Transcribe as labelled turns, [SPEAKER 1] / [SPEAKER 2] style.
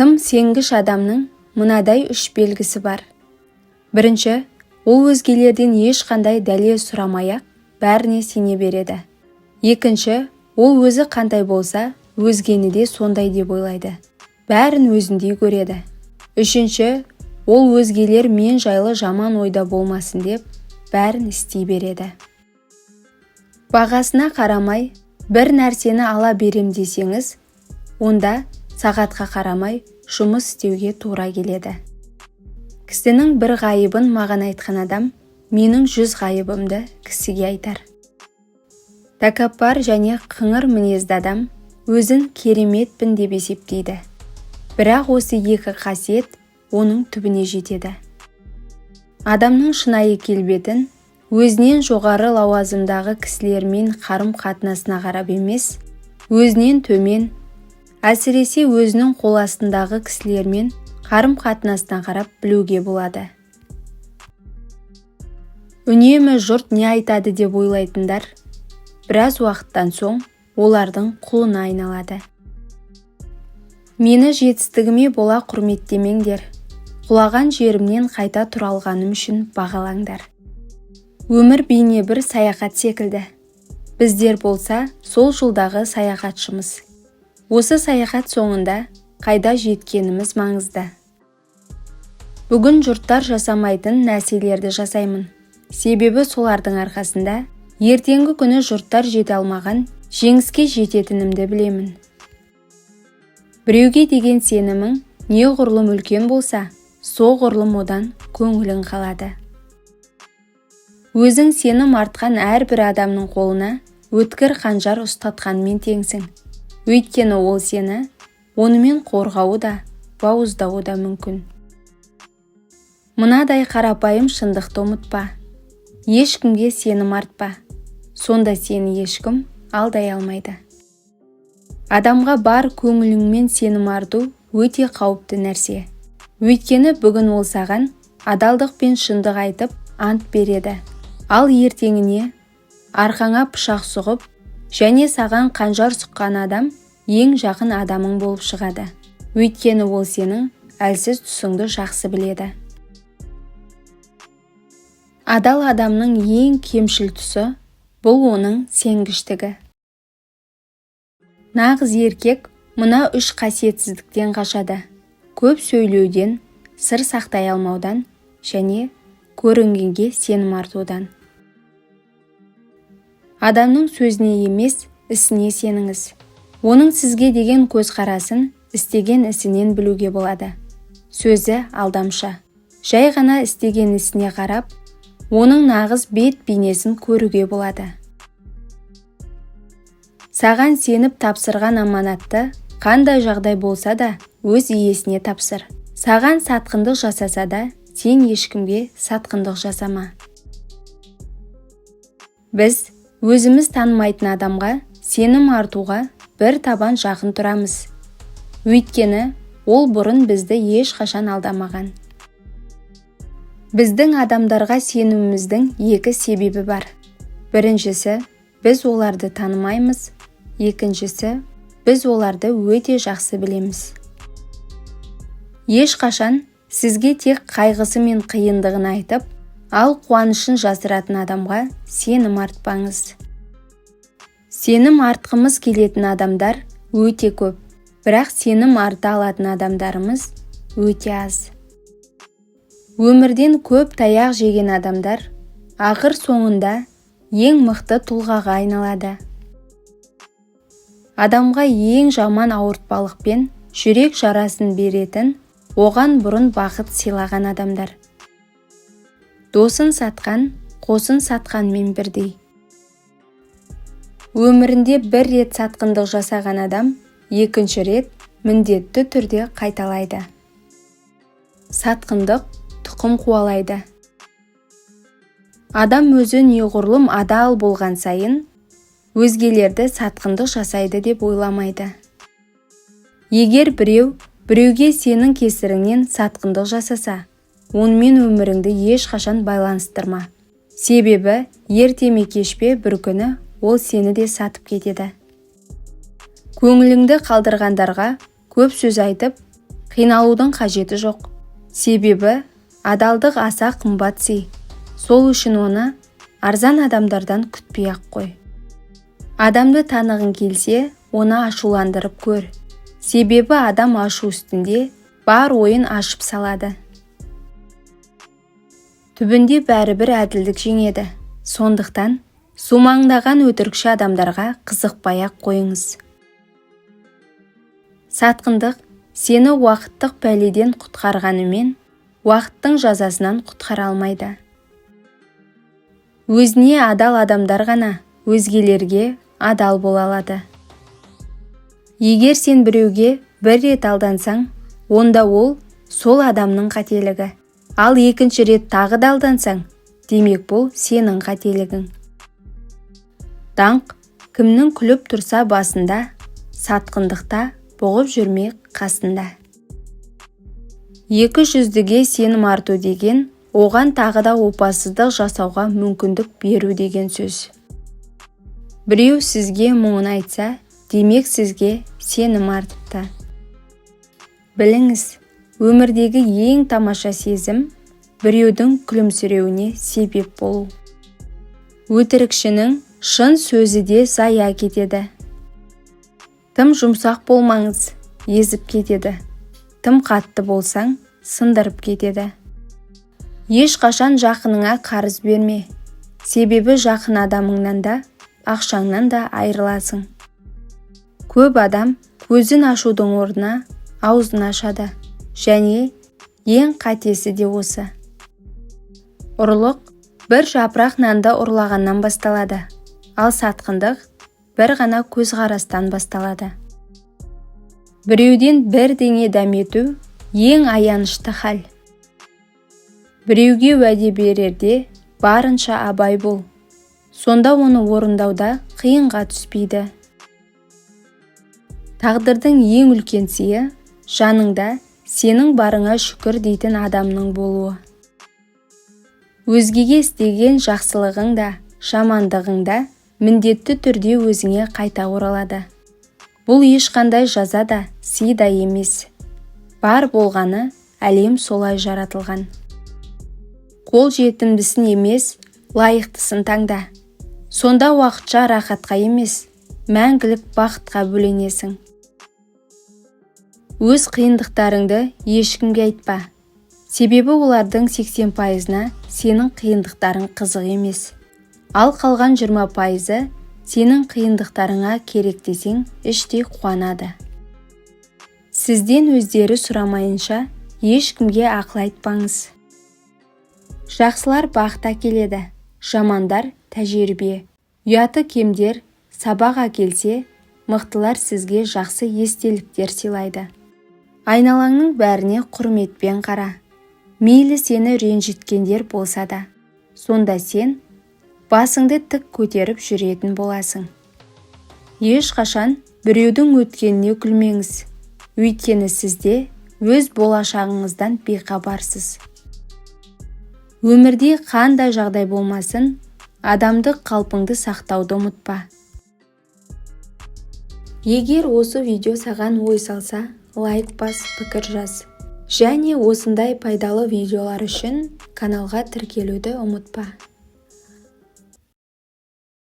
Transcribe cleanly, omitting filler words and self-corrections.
[SPEAKER 1] Тым сенгіш адамның мынадай үш белгісі бар. Бірінші, ол өзгелерден ешқандай дәлел сұрамай-ақ бәріне сене береді. Екінші, ол өзі қандай болса, өзгені де сондай деп ойлайды, бәрін өзіндей көреді. Үшінші, ол өзгелер мен жайлы жаман ойда болмасын деп бәрін істей береді. Бағасына қарамай бір нәрсені ала берем десеңіз, онда сағатқа қарамай жұмыс істеуге тура келеді. Кісінің бір ғайыбын маған айтқан адам менің 100 ғайыбымды кісіге айтар. Тәкаппар және қыңыр мінезді адам өзін кереметпін деп есептейді. Бірақ осы екі қасиет оның түбіне жетеді. Адамның шынайы келбетін өзінен жоғары лауазымдағы кісілермен қарым-қатынасына қарап емес, өзінен төмен, әсіресе өзінің қол астындағы кісілермен қарым-қатынасына қарап білуге болады. Үнемі жұрт не айтады деп ойлайтындар біраз уақыттан соң олардың құлына айналады. Мені жетістігіме бола құрметтемеңдер, құлаған жерімнен қайта тұра алғаным үшін бағалаңдар. Өмір бейне бір саяхат секілді. Біздер болса сол жолдағы саяхатшымыз. Осы саяхат соңында қайда жеткеніміз маңызды. Бүгін жұрттар жасамайтын нәрселерді жасаймын. Себебі солардың арқасында ертеңгі күні жұрттар жете алмаған жеңіске жететінімді білемін. Біреуге деген сенімің неғұрлым үлкен болса, соғұрлым одан көңілің қалады. Өзің сенім артқан әрбір адамның қолына өткір қанжар ұстатқанмен теңсің. Өйткені ол сені онымен қорғауы да, бауыздауы да мүмкін. Мынадай қарапайым шындықты ұмытпа. Ешкімге сенім артпа. Сонда сені ешкім алдай алмайды. Адамға бар көңіліңмен сенім арту өте қауіпті нәрсе. Өйткені бүгін ол саған адалдық пен шындық айтып ант береді. Ал ертеңіне арқаңа пышақ сұғып, және саған қанжар сұққан адам ең жақын адамың болып шығады. Өйткені ол сенің әлсіз тұсыңды жақсы біледі. Адал адамның ең кемшіл тұсы бұл оның сенгіштігі. Нағыз еркек мына үш қасиетсіздіктен қашады. Көп сөйлеуден, сыр сақтай алмаудан және көрінгенге сенім артудан. Адамның сөзіне емес, ісіне сеніңіз. Оның сізге деген көзқарасын істеген ісінен білуге болады. Сөзі алдамшы. Жай ғана істеген ісіне қарап, оның нағыз бет бейнесін көруге болады. Саған сеніп тапсырған аманатты қандай жағдай болса да өз иесіне тапсыр. Саған сатқындық жасаса да, сен ешкімге сатқындық жасама. Біз өзіміз танымайтын адамға сенім артуға бір табан жақын тұрамыз. Өйткені ол бұрын бізді ешқашан алдамаған. Біздің адамдарға сенуіміздің екі себебі бар. Біріншісі, біз оларды танымаймыз. Екіншісі, біз оларды өте жақсы білеміз. Ешқашан сізге тек қайғысы мен қиындығын айтып, ал қуанышын жасыратын адамға сенім артпаңыз. Сенім артқымыз келетін адамдар өте көп, бірақ сенім арта алатын адамдарымыз өте аз. Өмірден көп таяқ жеген адамдар ақыр соңында ең мықты тұлғаға айналады. Адамға ең жаман ауыртпалықпен жүрек жарасын беретін оған бұрын бақыт сыйлаған адамдар. Досын сатқан, қосын сатқанмен бірдей. Өмірінде бір рет сатқындық жасаған адам екінші рет міндетті түрде қайталайды. Сатқындық тұқым қуалайды. Адам өзі неғұрлым адал болған сайын, өзгелерді сатқындық жасайды деп ойламайды. Егер біреу біреуге сенің кесіріңнен сатқындық жасаса, онымен өміріңді ешқашан байланыстырма. Себебі ерте ме кеш пе бір күні ол сені де сатып кетеді. Көңіліңді қалдырғандарға көп сөз айтып, Қиналудың қажеті жоқ. Себебі адалдық аса қымбат сый. Сол үшін оны арзан адамдардан күтпей-ақ қой. Адамды танығың келсе, оны ашуландырып көр. Себебі адам ашу үстінде бар ойын ашып салады. Түбінде бәрібір әділдік жеңеді. Сондықтан сумаңдаған өтірікші адамдарға қызықпай-ақ қойыңыз. Сатқындық сені уақыттық пәледен құтқарғанымен, уақыттың жазасынан құтқара алмайды. Өзіне адал адамдар ғана өзгелерге адал бола алады. Егер сен біреуге бір рет алдансаң, онда ол сол адамның қателігі. Ал екінші рет тағы да алдансаң, демек, бұл сенің қателігің. Даңқ кімнің күліп тұрса басында, сатқындықта бұғып жүрме қасында. Екі жүздіге сенім арту деген оған тағы да опасыздық жасауға мүмкіндік беру деген сөз. Біреу сізге мұңын айтса, демек, сізге сенім артыпты. Біліңіз, өмірдегі ең тамаша сезім – біреудің күлімсіреуіне себеп болу. Өтірікшінің шын сөзі де зая кетеді. Тым жұмсақ болмаңыз, езіп кетеді. Тым қатты болсаң, сындырып кетеді. Ешқашан жақыныңа қарыз берме. Себебі жақын адамыңнан да, ақшаңнан да айырыласың. Көп адам көзін ашудың орнына аузын ашады. Және ең қатесі де осы. Ұрлық бір жапырақ нанды ұрлағаннан басталады, ал сатқындық бір ғана көзқарастан басталады. Біреуден бірдеңе дәмету – ең аянышты хал. Біреуге уәде берерде барынша абай бол. Сонда оны орындауда қиынға түспейді. Тағдырдың ең үлкен сыйы – жаныңда сенің барыңа шүкір дейтін адамның болуы. Өзгеге істеген жақсылығың да, жамандығың да міндетті түрде өзіңе қайта оралады. Бұл ешқандай жаза да, сый да емес. Бар болғаны, әлем солай жаратылған. Қол жетімдісін емес, лайықтысын таңда. Сонда уақытша рахатқа емес, мәңгілік бақытқа бөленесің. Өз қиындықтарыңды ешкімге айтпа. Себебі олардың 80%-ына сенің қиындықтарың қызық емес. Ал қалған 20%-ы сенің қиындықтарыңа керек десең, іштей қуанады. Сізден өздері сұрамайынша ешкімге ақыл айтпаңыз. Жақсылар бақыт әкеледі, жамандар тәжірибе. Ұяты кемдер сабақ әкелсе, мықтылар сізге жақсы естеліктер сыйлайды. Айналаңның бәріне құрметпен қара. Мейлі сені ренжіткендер болса да. Сонда сен басыңды тік көтеріп жүретін боласың. Ешқашан біреудің өткеніне күлмеңіз. Өйткені сізде өз болашағыңыздан бейхабарсыз. Өмірде қандай жағдай болмасын, адамдық қалпыңды сақтауды ұмытпа. Егер осы видео саған ой салса, лайк бас, пікір жаз. Және осындай пайдалы видеолар үшін каналға тіркелуді ұмытпа.